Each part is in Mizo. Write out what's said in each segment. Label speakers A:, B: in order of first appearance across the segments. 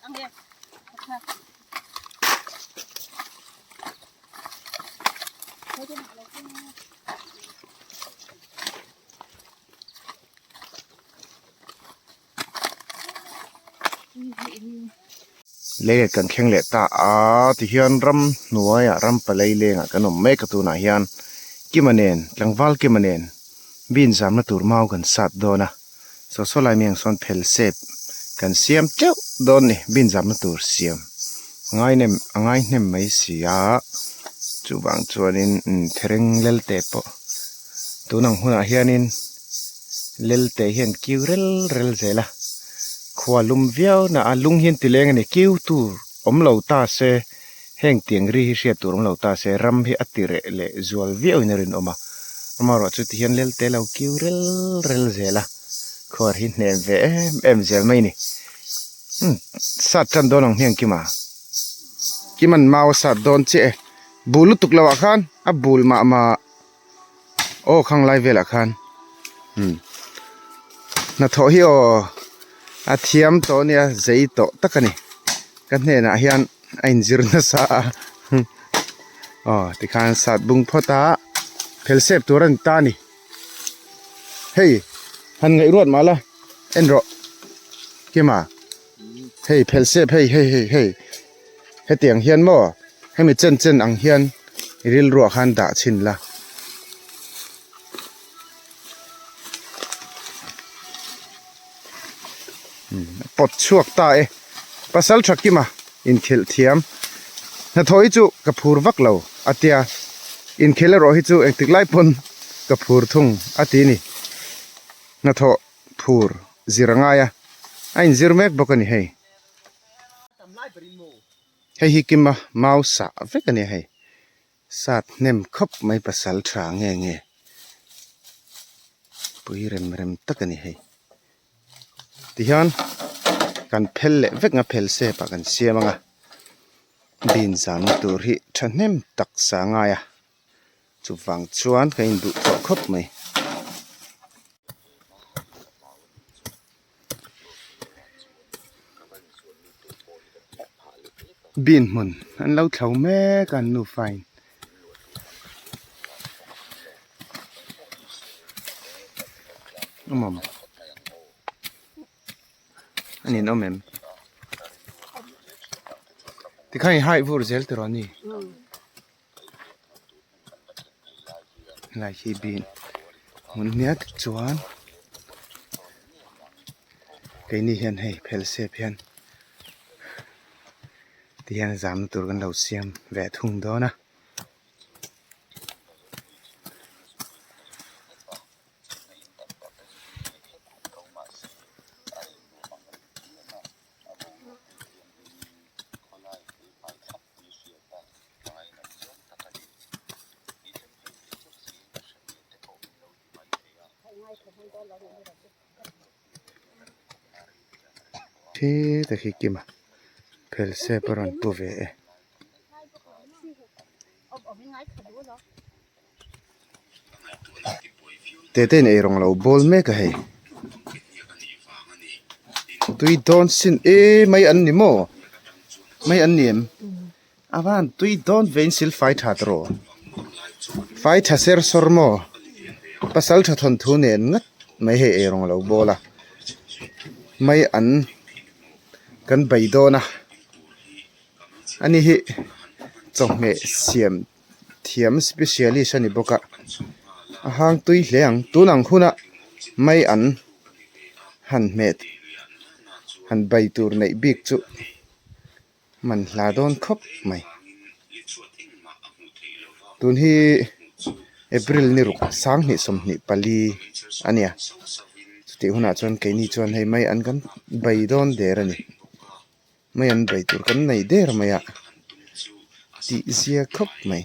A: Lei kan thleng leh ta a tihian ram hnuaiah ram palei lengah kan awm mek a tunah hian Kima nen tlangval Kima nen bin zamna tur mau kan sat dawn a saw saw lai miang sawn phel sep kan siam teuh dawn a ni bin zamna tur siam a ngai nem a ngai hnem mai si a chuvang chuanin thereng lelte pawh tun ang hunah hianin. Lelte hian kiu rel rel zel a, khua lum viau na a lung hian ti leng a ni, kiu tur awm lo ta se heng tiang ri hi hriat tur awm lo ta se ram hi a ti reh leh zual viau in a rinawm a, amaherawh chu ti hian lelte lo kiu rel rel zel a, khuar hi hnem ve em em zel mai a ni, umm sat tan dawn ang hmiang Kima, Kima'n mau a sat dawn chiah e, bul lutuk lo ah khan a bul mah mah. Aw khang lai velah khan umm hnathawh hi aw a thiam tawh ania zei tawh tak a ni ka hnenah hian a inzir nasa a aw tikhan sat bung phawt a phel sep tur a ni ta a ni hei han ngaih ruat mah la en rawh kima hei phel sep hei hei hei hei. Hetiang hian maw hemi chen chen ang hian i rilruah khan dah chhin la. A pawt chhuak ta e. Pasal tha kima inkhelh thiam. Hnathawh hi chu ka phur vak lo a tia. Inkhelh erawh hi chu engtik lai pawn ka phur thung a ti ni. Hnathawh phur zir a ngai a, a inzir mek bawk a ni hei. Hei hi Kima mau sah vek a nia hei. Sat hnem khawp mai pasal tha nge nge. Pui rem rem tak a ni hei. Tihian kan phel leh vek nga phel sep ah kan siam ang a. Bean zan tur hi thahnem tak sa ngai a. Chuvang chuan ka induh tawh khawp mai. Bean hmun an lo thlo mek a an nufa in. Awm awm a nin awm em? Tikhan i hai vur zel tiraw ni? Helai hi bean hmun nia tichuan keini hian hei phel sep hian tihian zamna tur kan lo siam ve thung dawn a. Thi te khi kima phel sep a rawn pu ve e. Tete in eirawng lo bawl mek a hei tui dawn sin e mai an ni maw mai an ni em a van tui dawn ve in sil fai tha tawh fai tha ser sawr maw pasal tha thawnthu nen ngat mai hei eirawng lo bawl a mai an kan bei dawn a ani hi chawhmeh siam. Thiam specialist a ni bawk a a hang tui hle ang tun ang huna mai an han hmet han bai tur neih bik chu man hla dawn khawp mai tun hi April ni ruk sanghnih sawmhnih pali a nia chutih hunah chuan keini chuan hei mai an kan bai dawn der a ni. Mai an bei tur kan nei der mai a tih zia khawp mai.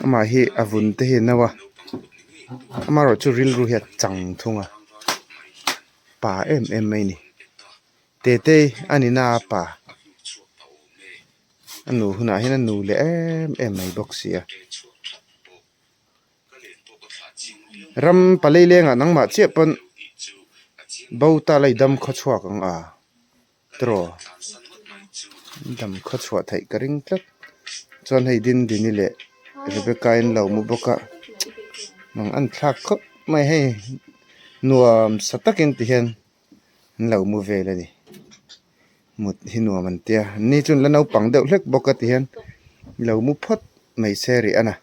A: Amah hi a vun te hi a no a amaherawh chu rilru hi a chang thung a pa em em mai a ni tete a ni na a pa a nu hunah hian a nu leh em em mai bawk si a. Ram palei lengah nangmah chiah pawn. Bo ta la i dam khaw chhuak ang a tiraw dam khaw chhuah theih ka ring tlat chuan hei Dindini leh Rebecca in lo mu bawk a mang an thlak khawp mai hei nuam sa takin ti hian an lo mu vel a ni mut hi nuam an tia ni chu an la naupang deuh hlek bawk a ti hian lo mu phawt mai se rih a na.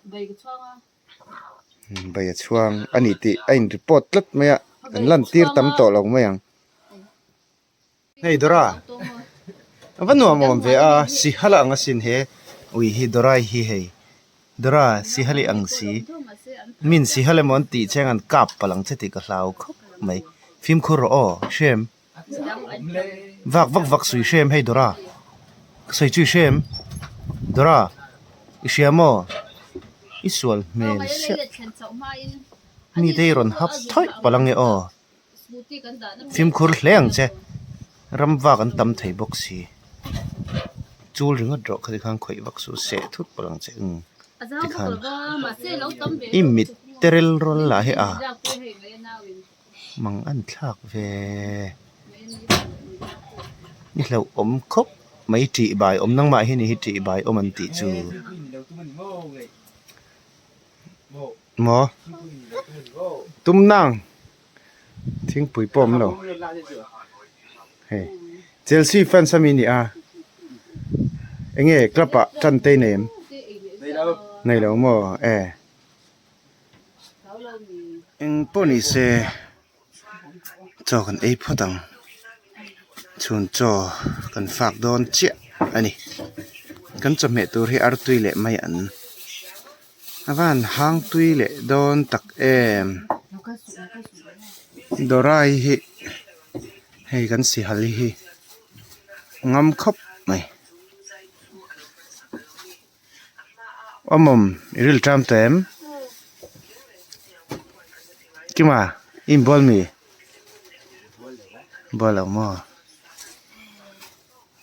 A: Bai a chhuang a ni tih a in report tlat mai a an lan tir tam tawh lo mai ang. Hei Dora a va nuam awm ve a sihal ang asin he ui hi Dora hi hei Dora sihal i ang si min sihal emaw an tih chiang an kap palh ang che tih ka hlau khawp mai fimkhur rawh aw hrem. Vak vak vak sui hrem hei Dora ka sawi chu i hrem Dora i hria maw i sual hmel siah mite hi rawn hap thawih palh ange aw fimkhur hle ang che ram vak an tam thei bawk si chul ringawt rawh khati khan khawih vak suh seh thut palh ang che umm tikhan i mit te rel rawl lah hi a. Mang an thlak ve ni hlauh awm khawp mai tih bai awm nangmah hi ni hi tih bai awm an tih chu maw tum nang thingpui pawh awm lo hei Chelsea fans ami ni a enge club ah tan te nei em nei lo maw e. Eng pawh ni se chaw kan ei phawt ang chhun chaw kan fak dawn chiah a ni kan chawhmeh tur hi artui leh mai an a van hang tui leh dawn tak em dawrai hi hei kan sihal hi ngam khawp mai. Awmawm i ril ṭam tawh em? Kima i inbual mi? Bual lo maw?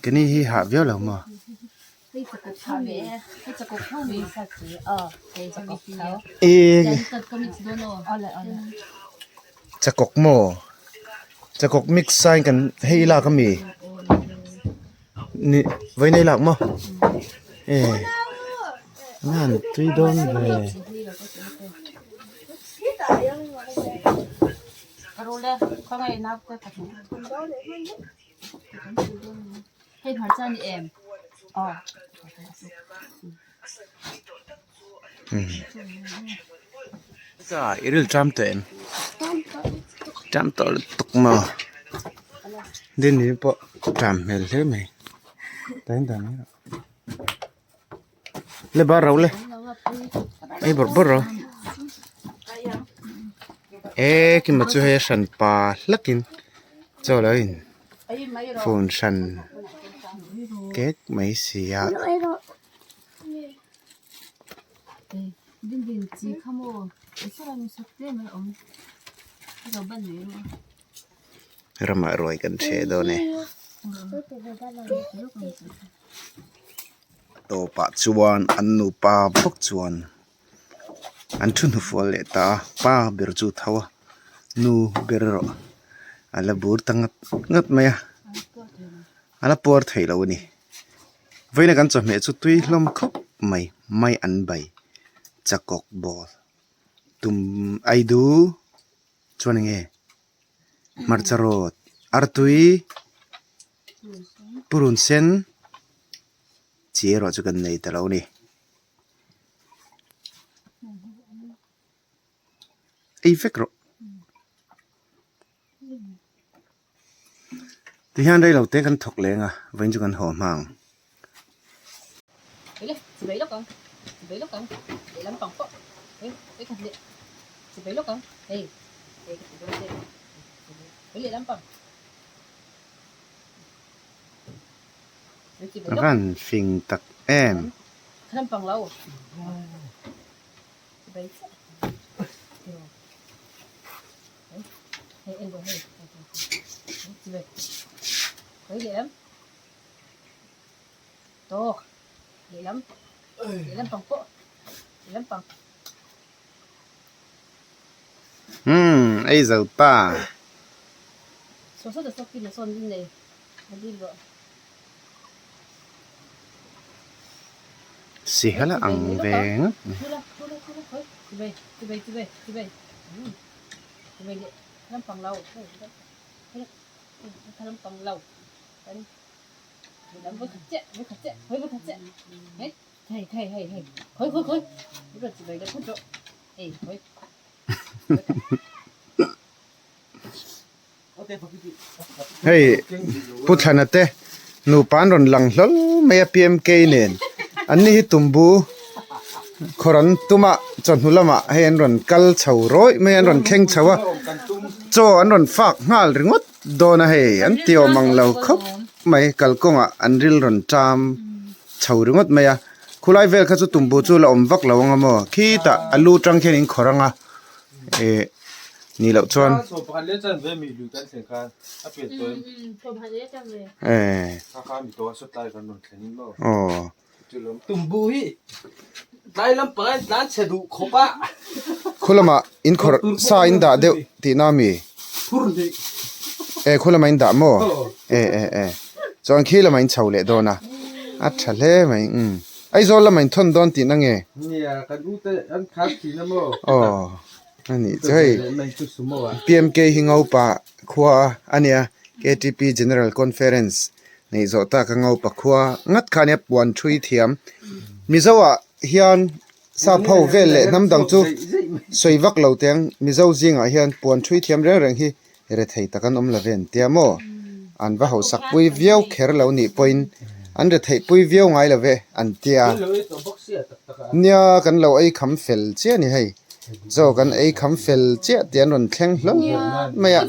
A: Keni hi hah viau lo maw? Chakawk maw? Chakawk mix sign kan hei i lak ami? Ni vawi nei lak maw e nan tui dawn ve. Ka i ril ṭam tawh em? Ṭam tawh lutuk maw? Dini pawh ṭam hmel hle mai. Le bar ro le. Ei bawrh bawrh ro. E kima chu hei a hran pa hlakin chaw lo in phone hran kek mai si a. Ramah ruai kan hreh dawn e. Tawpah chuan an nupa bawk chuan an thu hnufual leh ta a pa ber chu tho a nu ber erawh a la bur ta ngat ngat mai a a la puar thei lo a ni. Vawiina kan chawhmeh chu tui hlawm khawp mai mai an bai chakawk ball tum aidu chuan enge hmarcha rawt artui purun sen chi erawh chu kan nei ta lo a ni. Ei vek rawh. Tihian rei lo te kan thawk leng a, vawiin chu kan haw hma ang. A van fing tak em. Umm ei zo ta. Sihal a ang ve ngawt mai. Hei Pu Thlana te nupa an rawn lang hlawl mai a PMK nen an ni hi tumbu khawr an tum a chawhnu lamah hei an rawn kal chho rawih mai a an rawn thleng chho a chaw an rawn fak nghal ringawt dawn a hei an ti awm ang lo khawp mai kalkawngah an ril rawn ṭam chho ringawt mai a khulai vel kha chu tumbu chu la awm vak lo ang a maw khitah a lu tang khian in khawrh ang a eh nih loh chuan eh aw khu lamah in khawrh sa in dah deuh tihna ami eh khu lamah in dah maw eh eh eh chuan khi lamah in chho leh dawn a a tha hle mai umm. Aizawl lamah in thawn dawn tihna nge?
B: Nia, kan u te an khar thin a maw?
A: Aw, a nih chu hei PMK hi Ngopa khua a nia, KTP General Conference neih zawh tak a Ngopa khua ngat kha a nia puan thui thiam. Mizo ah hian sap ho vel leh hnam dang chu sawi vak lo teh ang, Mizo zingah hian puan thui thiam reng reng hi rethei tak an awm lo ve an tia maw? An va hausak pui viau kher lo nih pawhin an retheih pui viau ngai lo ve an tia. Nia kan lo ei kham fel chiah a ni hei. Chaw kan ei kham fel chiah tih an rawn thleng hlawm mai a.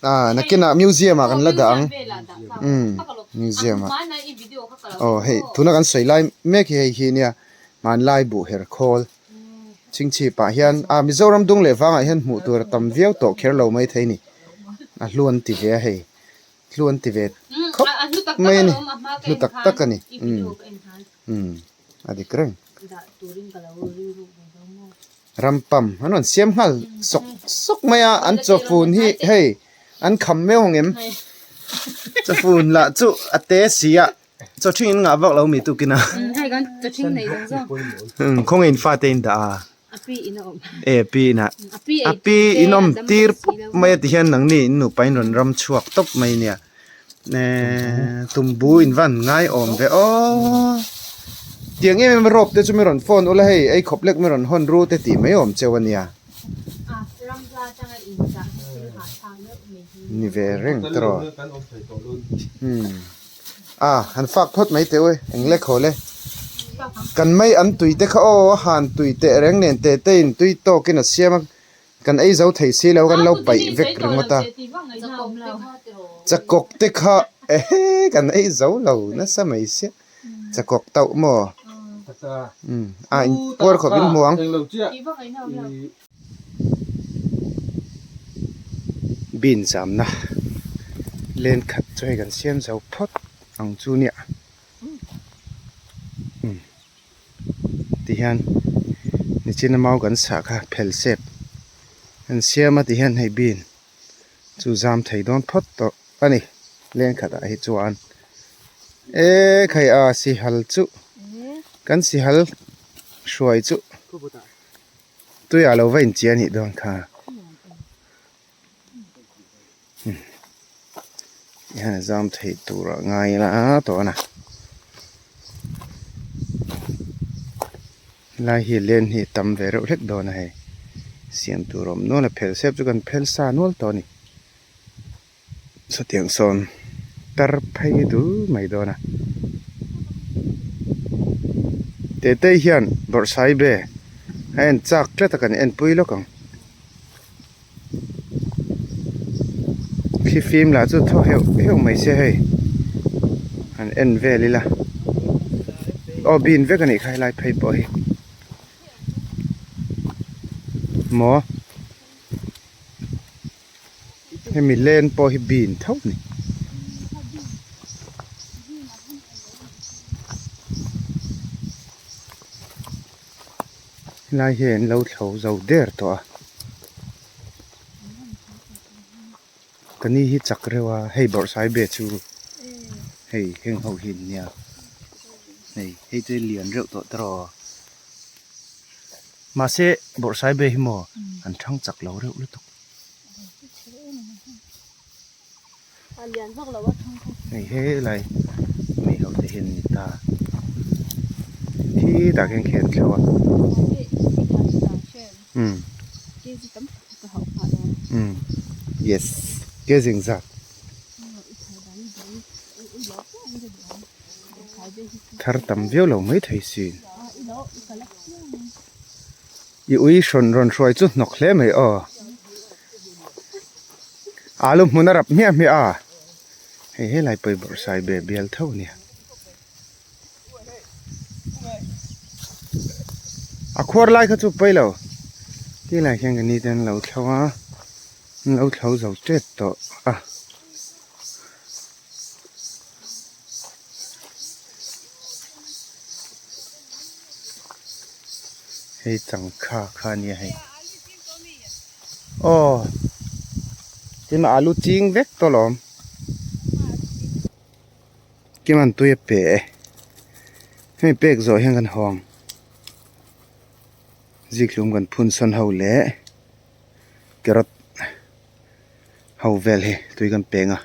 A: Ah nakinah museum ah kan la dah ang. Umm museum ah. Aw hei tuna kan sawi lai mek hi hei hi nia hmanlai buh her khawl. Chingchhip ah hian ah Mizoram dung leh vangah hian hmuh tur a tam viau tawh kher lo mai thei ni a hlu an ti ve a hei hlu an ti ve khawp mai a ni hlu tak tak a ni umm umm a dik reng ram pam an rawn siam nghal sawk sawk mai a an chawfun hi hei an kham meuh ang em chawfun lah chu a te si a. Chaw ṭhing in ngah vak lo mi tukin a.
C: Hei kan chaw ṭhing nei zawng zawng.
A: Khawnge in fate in dah a.
C: A pi in a awm.
A: E pi in a. A pi in awm tir pup mai a ti hian nangni in nupa in rawn ram chhuak tawp mai nia. Tumbu in van ngai awm ve aw. Tiang em em rawp te chu mi rawn phone ula hei ei khawp lek mi rawn hawn ru te tih mai awm cheu a nia. Ni ve reng tawh. A han fak phawt mai teh u eng lek haw le kan mai an tui te kha aw a han tui teh reng nen teh te in tui tawk in a siam a kan ei zo thei si lo kan lo paih vek ringawt a chakawk te kha ehe kan ei zo lo nasa mai sia chakawk tauh maw umm a in puar khawp in hmu ang. Bean zamna len khat chu hei kan siam zo phawt ang chu nia umm tihian nichina mau kan sah kha phel sep an siam a tihian hei bean chu zam thei dawn phawt tawh a ni len khatah hi chuan e khai a sihal chu kan sihal hruai chu. Tuiah lo va inchia anih dawn kha. Tihian a zam theih tur ah ngai ila tawh a na. Helai hi len hi a tam ve reuh hlek dawn a hei. Siam tur a awm nual a phel sep chu kan phel sa nual tawh a ni. Sawtiang sawn tar phei dul mai dawn a. Tetei hian bawrhsaibe a en chak tlat a kan en pui lawk ang. Thli fim lah chu thaw heuh heuh mai se hei han en vel ila aw bin vek a nih kha helai phei pawh hi maw. Hemi len pawh hi bin tho a ni. Helai hi an lo thlo zo der tawh a. Ka ni hi chak reuh a, hei bawrhsai be chu hei heng ho hi an nia. Hei hei te lian reuh tawh tawh. Mahse bawrhsai be hi maw an thang chak lo reuh lutuk. Hei helai mi ho te hian ni ta khi tah khian khi an thleuh a umm umm yes ke zing zat thar tam viau lo mai thei sin i ui hrawn rawn hruai chu hnawk hle mai aw. Alu hmun a rap hmiah hmiah a, hei helai pawh hi bawrhsai be bial tho a nia. A khuar lai kha chu pawi lo, ti lai khian ka ni te an lo thlo a, an lo thlo zo tep tawh a. Hei changkha kha a nia hei. Aw tin alu ching vek tawh lawm kiman tui a pe e hemi pek zawh hian kan hawng zikhlum kan phun sawn ho leh carrot ho vel hi tui kan peng a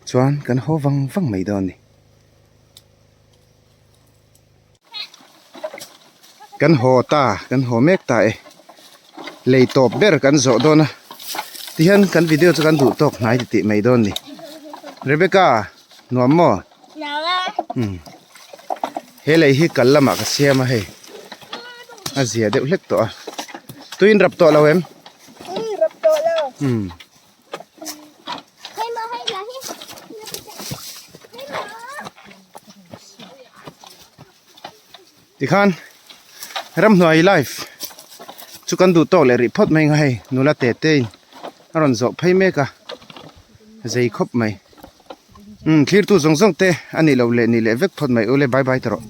A: chuan kan haw vang vang mai dawn a ni. Kan haw ta kan haw mek ta e lei tawp ber kan zawh dawn a tihian kan video chu kan duh tawk hnai titih mai dawn a ni Rebecca nuam maw umm he lei hi kal lamah ka siam a hei a zia deuh hlek tawh a tuiin rap tawh lo em umm. Tikhan ramhnuai life chu kan duh tawk leh rih phawt mai ang a hei nula te te in a rawn zawh phei mek a zei khawp mai umm thlir tu zawng zawng te a nih loh leh nih leh vek phawt mai ule bye bye ta rawh.